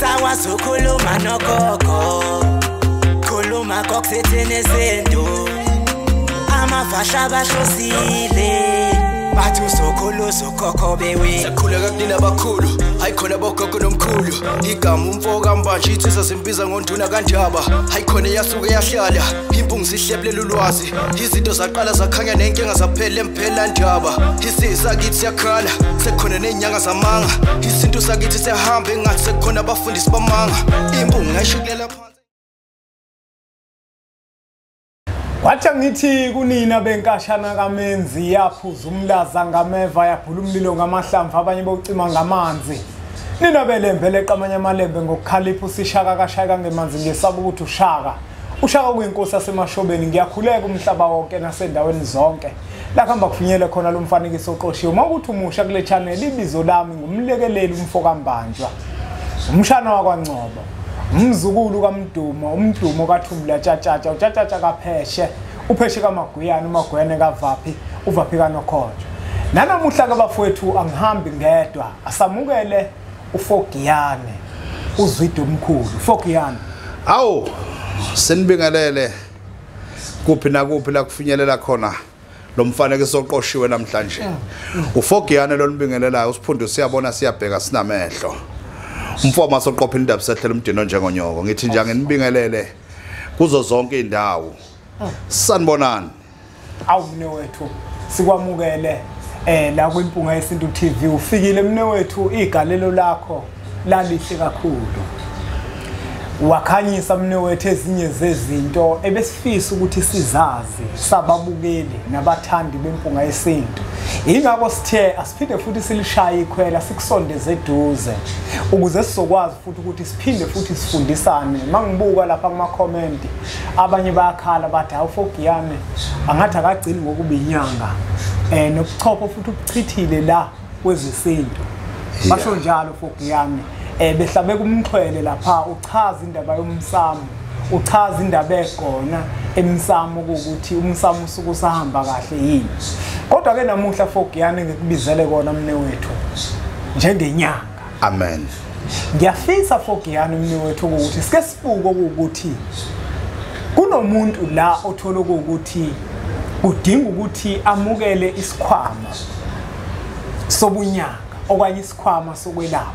Sakwazi ukukhuluma nogogo, khuluma kokusithini izinto. Amafasha bahlosile, bathi usokhulu usokhokho bewe. Sakhuleka kunina abakhulu, hayi khona bogogo nomkhulu. Igama umfo kaMbanje insizwa simbiza ngonduna kaNdaba. Hayi khona yasuke yahlala, impungu sihlebulela ulwazi. Izinto zaqala zakhanya nenkinga zaphela emphela ndaba. Isizwe sakithi siyakhala, sekukhona nezinyanga zamanga. Isintu sakithi siyahamba engathi sekukhona abafundisi bamanga. Impungu ngayishukulela phansi. Wathi ngithi kunina benkashana kaMenzi yaphuza umlaza ngameva yaphula umlilo ngamahlamvu abanye bocima ngamanzi. Nina belembe leqamanye amalembe ngokukhalipha usishaka kashaka ngemanzi ngesaba ukuthi ushaka. Ushaka kuyinkosi yasemashobeni ngiyakhuleka umhlaba wonke nasendaweni zonke. La kuhamba kufinyele khona lo mfanekiso oqoshiwe. Mawukuthi umusha kule channel ibizo lami ngumlekeleli umfo kaMbanjwa. Umshana wakwaNgcobo. Umzukulu kaMdumo, uMdumo kaThumla Tshatshatsha, uTshatshatsha kaPheshe, uPheshe kaMaguyane, uMaguyane kaVaphi, uVaphi kaNokhonjwa. Nanamuhla ke bafowethu angihambi ngedwa, asamukele uFogiyane, uZwide omkhulu. Fogiyane. Awu, sinibingelele kuphi nakuphi la kufinyelela khona lo mfanekiso oqoshiwe namhlanje. uFogiyane lo nibingelelayo, usiphundu siyabona siyabheka sinamehlo. Umfoma soqopha indaba sehlela umdino njengonyoko. Ngithi nje nginibingelele kuzo zonke indawo. Sanibonani. Awu mne wethu, sikwamukele la kwiMpunga Yesintu TV. Ufikile mne wethu, igalelo lakho lalihle kakhulu. Wakhanyisa mne wethu ezinye zezinto ebesifisa ukuthi sizazi sababukeli nabathandi beMpunga Yesintu. Ingakho sithe asiphinde futhi silishaye ikhwela sikusondeze eduze ukuze sizokwazi futhi ukuthi siphinde futhi sifundisane. Mangibuka lapha kuma comment abanye bayakhala bathi hawu Fogiyane angathi akagcini ngokuba inyanga nobuchopho futhi ubuchithile la kwezesintu. Basho njalo Fogiyane behlabe kumxhwele lapha uchaza indaba yomsamo, uchaza indaba egona emsamo ukuthi umsamo usuke usahamba kahle yini. Kodwa ke namuhla Fogiyane ngikubizele kona mne wethu njengenyanga. Amen. Ngiyafisa Fogiyane mne wethu ukuthi sike sibuke ukuthi kunomuntu la othola ukuthi kudinga ukuthi amukele isikhwama sobunyanga okanye isikhwama sokwelapha.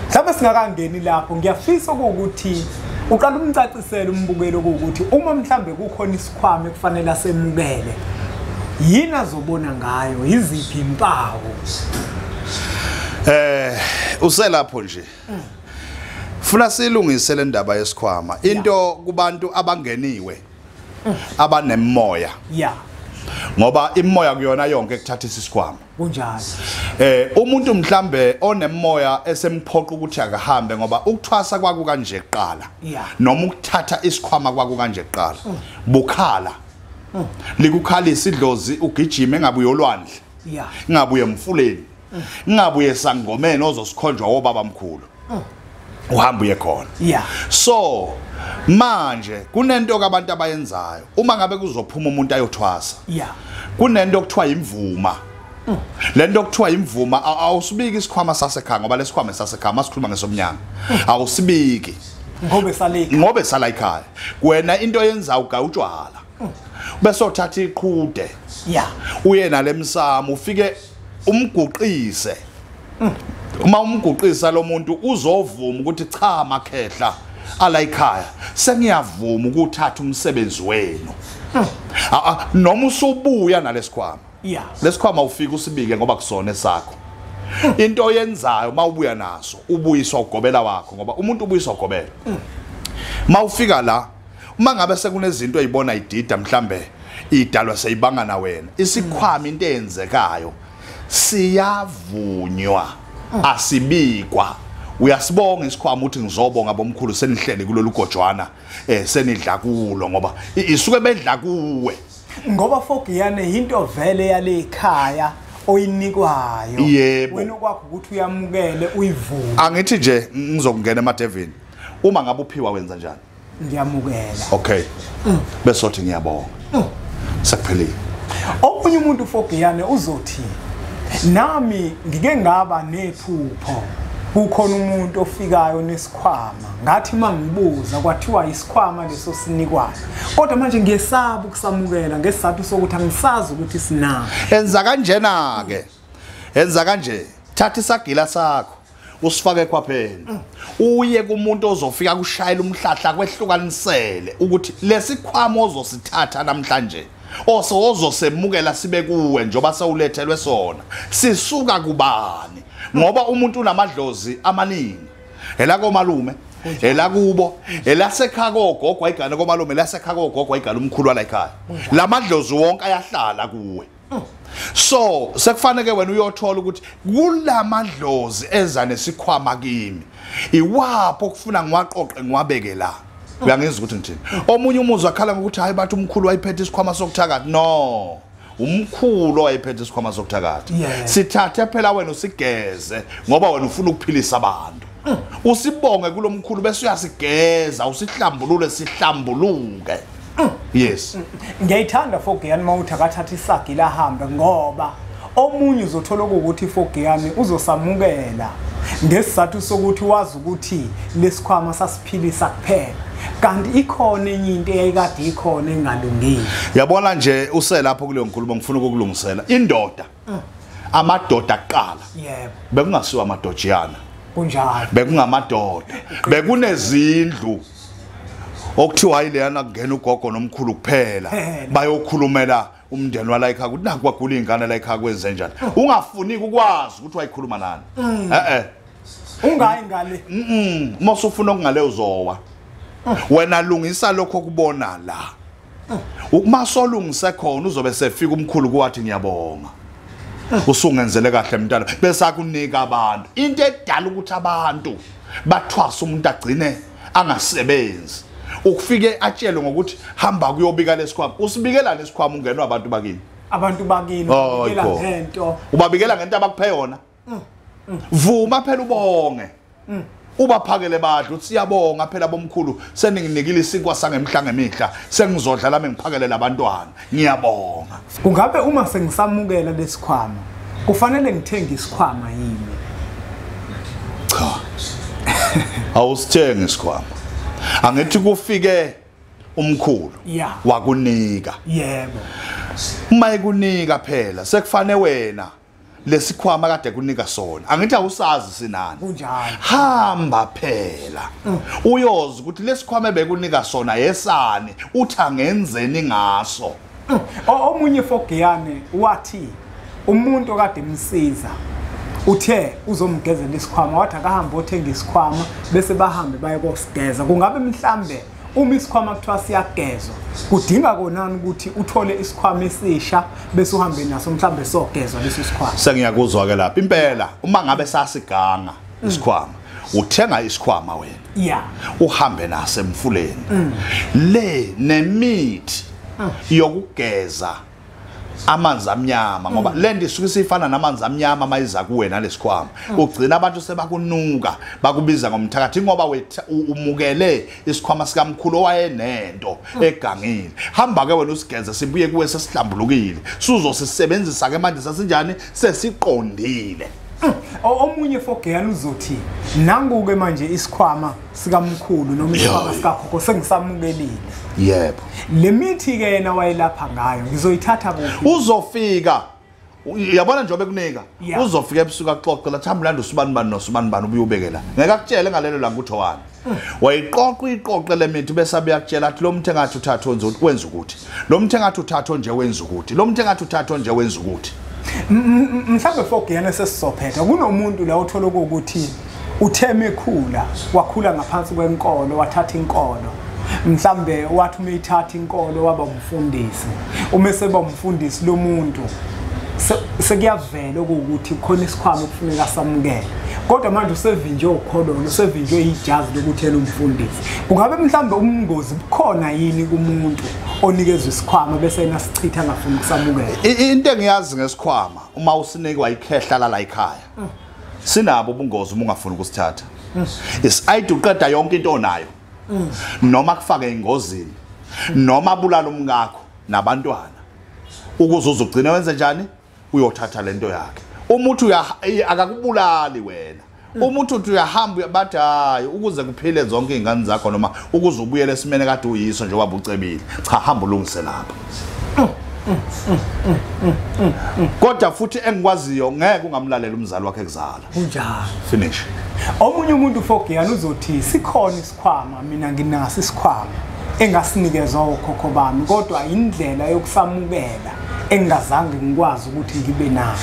Mhlawumbe singakangeni lapho ngiyafisa ukuthi uqala umcacisele umbukelo ukuthi uma mhlambe kukhona isikhwama ekufanele asemukele yini azobona ngayo, iziphi impawu? Uselapho nje. Funa silungise le ndaba yesikhwama. Into kubantu abangeniwe abanemoya. Yeah. Ngoba imoya kuyona yonke ekuthathisa isikhwama. Kunjalo. Umuntu mhlambe onemoya esemphoqa ukuthi akahambe ngoba ukuthwasa kwaku kanje kuqala. Noma ukuthatha isikhwama kwaku kanje kuqala. Bukhala. Likukhalisa idlozi ugijime ngabe uyolwandle. Ngabe uyemfuleni. Ngabe uyesangomeni ozosikhonjwa obaba mkhulu. Uhamba uye khona. So manje kunento abantu abayenzayo uma ngabe kuzophuma umuntu ayothwasa. Kunento okuthiwa imvuma. Lento okuthiwa imvuma awusibiki isikhwama sasekhaya ngoba lesikhwama sasekhaya masikhuluma ngesomnyanga. Awusibiki. Ngobe sala ekhaya. Wena into oyenzayo ugaya utshwala. Bese uthatha iqhude. Uye nalemsamo ufike umguqise. Uma umguqisa lo muntu uzovuma ukuthi cha makhehla ala ekhaya sengiyavuma ukuthatha umsebenzi wenu. Noma usubuya nalesikhwama. Lesikhwama ufika usibike ngoba kusona esakho. Into oyenzayo mawubuya naso ubuyiswa ugobela wakho ngoba umuntu ubuyiswa ugobela. Mawufika la uma ngabe sekunezinto ezibona idida mhlambe idalwa seyibanga na wena isikhwama into eyenzekayo siyavunywa asibikwa. Uyasibonga isikhwama uthi ngizobonga bomkhulu senihlele kulolu gojwana senidla kulo ngoba isuke bedla kuwe. Ngoba Fogiyane into vele yale ekhaya oyinikwayo. Wena kwakho ukuthi uyamukele uyivume. Angithi nje ngizokungena emadevini. Uma ngabe uphiwa wenza njani? Ngiyamukela. Okay. Bese uthi ngiyabonga. Sekuphelile. Omunye umuntu Fogiyane uzothi nami ngike ngaba nephupho Kukhona umuntu ofikayo nesikhwama, ngathi mangibuza kwathiwa isikhwama leso sinikwayo, kodwa manje ngiyesaba ukusamukela ngesizathu sokuthi angisazi ukuthi sinako. Enza kanjena ke, enza kanje, thatha isagila sakho usifake ekhwapheni, uye kumuntu ozofika kushayela umhlahla kwehlukanisele ukuthi lesikhwama ozosithatha namhlanje ozosemukela sibe kuwe njoba sewulethelwe sona sisuka kubani, ngoba umuntu unamadlozi amaningi, elakomalume, elakubo, elasekhaya kogogo ayigane komalume, elasekhaya kogogo ayigane umkhulu wala ekhaya, lamadlozi wonke ayahlala kuwe. So sekufanele wena uyothola ukuthi kulamadlozi eza nesikhwama kimi iwapho kufuna ngiwaqoqe ngiwabeke la. Uyangizwa ukuthi ngithini? Omunye umuzi wakhala ngokuthi hayi bathi umkhulu wayiphethe isikhwama sokuthakatha. No, umkhulu wayiphethe isikhwama sokuthakatha. Sithathe phela wena usigeze ngoba wena ufuna ukuphilisa abantu. Usibonge kulomkhulu bese uyasigeza, usihlambulule sihlambuluke. Yes. Ngiyayithanda Fogiyani mawuthi akathatha isagila ahambe, ngoba omunye uzothola ukuthi Fogiyani uzosamukela ngesizathu sokuthi wazi ukuthi lesikhwama sasiphilisa kuphela, kanti ikhona enye into eyayikade ikhona engalungile. Yabona nje uselapho kuleyo nkulumo ngifuna ukukulungisela. Indoda, amadoda kuqala. Yebo. Bekungasiwa amadojiyana. Kunjalo. Bekungamadoda. Bekunezindlu okuthiwa hayi leyana kungena ugogo nomkhulu kuphela, bayokhulumela umndeni wala ekhaya ukuthi naku kwagula ingane la ekhaya kwenze njani. Ungafuni ukwazi ukuthi wayikhuluma nani. Ungayi ngale. Uma usufuna okungale uzowa. Wena lungisa lokho kubona la. Uma solungise khona uzobe sefika umkhulu kuwathi ngiyabonga. Usungenzele kahle mntana, bese akunika abantu. Into edala ukuthi abantu bathwasa umuntu agcine angasebenzi, ukufike atshelwe ngokuthi hamba kuyobika lesikhwama. Usibikela lesikhwama ungenwa abantu bakini. Abantu bakini ubabikela ngento. Ubabikela ngento abakuphe yona. Vuma phela ubonge. Ubaphakele badla uthi siyabonga phela bomkhulu, seninginikile isinkwa sangemhla ngemihla, sengizodla lami ngiphakele labantwana, ngiyabonga. Kungabe uma sengisamukela lesikhwama kufanele ngithenge isikhwama yini? Cha, awusithengi isikhwama. Angithi kufike umkhulu wakunika. Yebo. Uma ekunika phela sekufanele wena lesikhwama kade kunika sona, angithi awusazi sinani. Kunjalo. Hamba phela uyozi ukuthi lesikhwama ebekunika sona yesani, uthi angenzeni ngaso. Omunye Fogiyane wathi umuntu okade emsiza uthe uzomgezela isikhwama, wathi akahambe othenga isikhwama bese bahambe baye kosigeza. Kungabe mhlambe uma isikhwama kuthiwa siyagezwa kudinga konani ukuthi uthole isikhwama esisha bese uhambe naso mhlambe sogezwa leso sikhwama? Sengiyakuzwa ke lapha impela. Uma ngabe sasiganga isikhwama, uthenga isikhwama wena, uhambe naso emfuleni le nemithi yokugeza amanzi amnyama, ngoba lento isuke isifana namanzi amnyama mayiza kuwe nalesikhwama. Ugcina abantu sebakunuka bakubiza ngomthakathi ngoba umukele isikhwama sikamkhulu owayenento egangile. Hamba ke wena usigeze sibuye kuwe sesihlambulukile, suzosisebenzisa ke manje sasinjani, sesiqondile. Omunye Fogiyani uzothi nangu ke manje isikhwama sikamkhulu noma isikhwama sikakhokho sengisamukelile. Yebo. Le mithi ke yena wayelapha ngayo ngizoyithatha kuphi? Uzofika, uyabona njengoba ekunika, uzofika ebusuku axoxe lathi hamba landa usibani bani nosibani bani ubuye ubeke la. Ngeke akutshele ngalelo langa ukuthi owani. Wayiqoqa iqoqe le mithi bese abuyakutshela athi lo mthi engathi uthatha wenza ukuthi, lo mthi engathi uthatha nje wenza ukuthi, lo mthi engathi uthatha nje wenza ukuthi. Mhlawumbe Fogiyane sesizophetha, kunomuntu la othola ukuthi utheme ekhula wakhula ngaphansi kwenkolo, wathatha inkolo, mhlambe wathi uma ethatha inkolo waba umfundisi. Uma seba umfundisi lo muntu sekuyavela ukuthi khona isikhwama okufuneka samukele, kodwa manje usevinjwe ukhololo, usevinjwe ijazi lokuthi yena umfundisi. Kungabe mhlambe umngozi bukhona yini kumuntu onikezwe isikhwama bese yena sichitha angafuni ukusamukela? Into engiyazi ngesikhwama, uma usinikwa ikhehla la ekhaya, sinabo ubungozi uma ungafuni ukusithatha. Isayidi uqeda yonke into onayo, noma kufake engozini, noma bulala umkakho nabantwana, ukuze uzogcina wenze njani, uyothatha lento yakhe. Umuntu akakubulali wena, Umuntu uthi uyahamba bathi hayi ukuze kuphile zonke izingane zakho noma ukuze ubuyele esimene kade uyiso njengoba ucebile, cha hamba ulungise lapha. Kodwa futhi engikwaziyo ngeke ungamlalela umzali wakhe ekuzala. Kunjalo. Finish. Omunye umuntu Fogiyane uzothi sikhona isikhwama, mina nginaso isikhwama engasinikezwa okhokho bami, kodwa indlela yokusamukela engazange ngikwazi ukuthi ngibe nayo.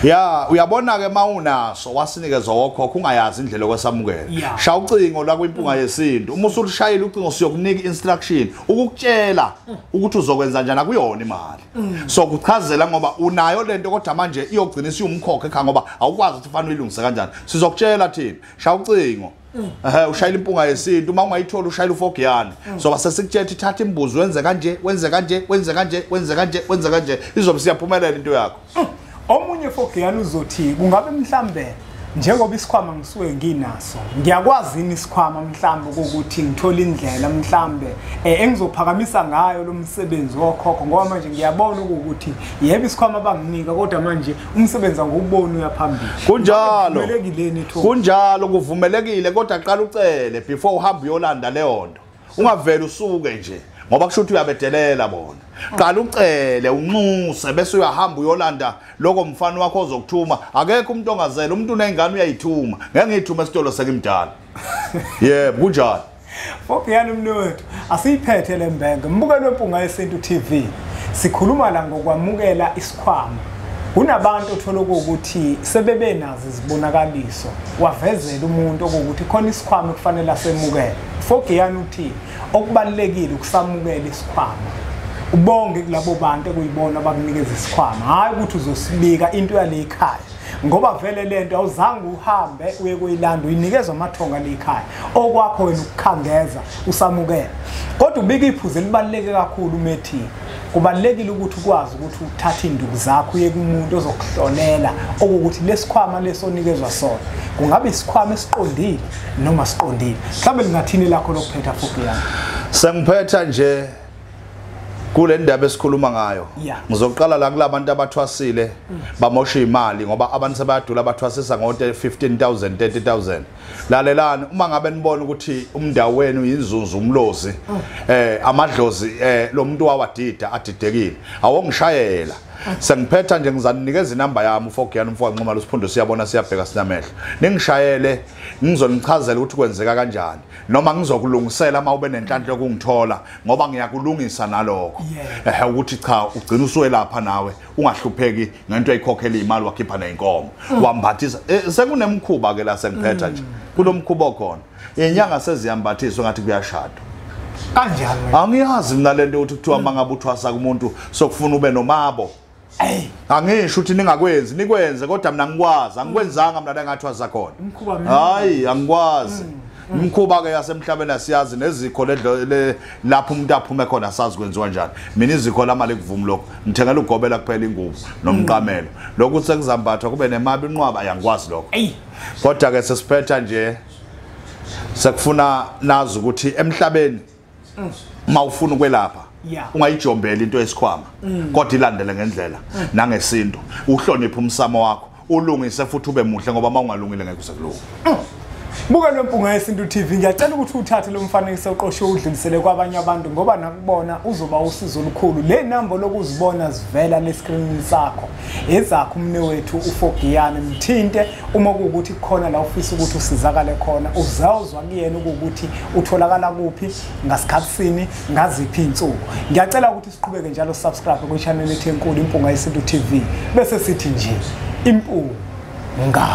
Ya, uyabona ke mawunaso wasinikezwa okhokho ungayazi indlela yokwesamukela. Shaya ucingo la kwiMpunga Yesintu. Uma usushayile ucingo siyokunika instruction ukukutshela ukuthi uzokwenza njani, akuyona imali. So kuchazela ngoba unayo lento kodwa manje iyogcina isiyumkhokho ekhaya ngoba awukwazi ukuthi fanele uyilungise kanjani. Sizokutshela thina. Shaya ucingo. Ushayela iMpunga Yesintu, uma ungayithola ushayela uFogiyane. So base sikutshela thatha imbuzi wenze kanje, wenze kanje, wenze kanje, wenze kanje, wenze kanje, izobe siyaphumelela into yakho. Omunye Fogiyane uzothi kungabe mhlambe njengoba isikhwama ngisuke nginaso, ngiyakwazi yini isikhwama mhlambe ukuthi ngithole indlela mhlambe engizophakamisa ngayo lo msebenzi wokhokho, ngoba manje ngiyabona ukuthi yebo isikhwama banginika kodwa manje umsebenzi angiwuboni uyaphambili. Kunjalo. Kunjalo, kuvumelekile, kodwa qala ucele before uhambe uyolanda leyo nto. Ungaveli usuke nje ngoba kusho ukuthi uyabedelela bona. Qala ucele unxuse bese uyahamba uyolanda lokho mfana wakho ozokuthuma. Akekho umuntu ongazela, umuntu unengane uyayithuma. Ngeke ngiyithume esitolo sekimdala. Yebo, kunjalo. Fogiyane mnewethu, asiyiphethe lembenge. Mbukelo weMpunga Yesintu TV. Sikhuluma la ngokwamukela isikhwama. Kunabantu othola ukuthi sebebenazo izibonakaliso, wavezela umuntu ukuthi khona isikhwama kufanele asemukele. Fogiyane uthi okubalekile ukusamukela isikhwama, ubonge kulabo bantu ekuyibona abakunikeza isikhwama, hayi ukuthi uzosibika into yale ekhaya, ngoba vele lento awuzange uhambe uye kuyilanda, uyinikezwa amathonga le ekhaya. Okwakho wena ukukhangeza usamukela. Kodwa ubika iphuzu elibaluleke kakhulu umethi, kubalulekile ukuthi ukwazi ukuthi uthathe induku zakho uye kumuntu ozokuhlolela okuthi lesikhwama lesonikezwa sona kungabe isikhwama esiqondile noma siqondile. Mhlawumbe lingathini lakho lokuphetha Fogiyane? Sengiphetha nje kule ndaba esikhuluma ngayo. Ngizoqala la kulabantu abathwasile bamosha imali, ngoba abantu sebayadula abathwasisa ngo 15,000 30,000. Lalelani, uma ngabe nibona ukuthi umndawo wenu yinzunzu umlozi, amadlozi lo muntu wawadida adidekile, awongishayela. Sengiphetha nje ngizaninikeza inamba yami uFogiyane umfowethu Nxumalo Siphundo, siyabona siyabheka sinamehlo. Ningishayele ngizonichazela ukuthi kwenzeka kanjani, noma ngizokulungisela uma ube nenhlanhla yokungithola, ngoba ngiyakulungisa nalokho. Ukuthi cha ugcina usuwelapha nawe ungahlupheki ngento ayikhokhela imali wakhipha nezinkomo wambathisa. Sekunemkhuba ke la sengiphetha nje, kulomkhuba okhona inyanga seziyambathiswa ngathi kuyashadwa. Kanjani? Angiyazi mina lento ukuthi kuthiwa mangabe uthwasa kumuntu sokufuna ube nomabo. Angisho ukuthi ningakwenzi, nikwenze, kodwa mina ngikwazi, angikwenzanga mina la ngathwasa khona. Hayi, angikwazi. Imikhuba ke yasemhlabeni asiyazi, nezikho lapho umuntu aphume khona asazi kwenziwa kanjani. Mina izikho lamali kuvumi lokho, ngithengela ugobela kuphela ingubo nomqamelo. Lokhu sekuzambathwa kube nemabi inqwaba, ayangikwazi lokho. Kodwa ke sesiphetha nje, sekufuna nazi ukuthi emhlabeni uma ufuna ukwelapha ungayijombeli into esikhwama, kodwa ilandele ngendlela nangesintu, uhloniphe umsamo wakho, ulungise futhi ube muhle, ngoba uma ungalungile ngeke usekulunga. Buka lwempunga yesintu TV, ngiyacela ukuthi uthathe lo mfanekiso oqoshiwe udlulisele kwabanye abantu, ngoba nakubona uzoba usizo olukhulu. Le namba lokuzibona zivela lescreen sakho ezakho umne wethu uFogiyane, mthinte uma kuwukuthi kukhona la ufisa ukuthi usizakale khona, uzawuzwa kuyena ukuthi utholakala kuphi, ngasikhatsini, ngaziphi insuku. Ngiyacela ukuthi siqhubeke njalo subscribe kwi channel yethu enkulu Impunga Yesintu TV, bese sithi nje impunga.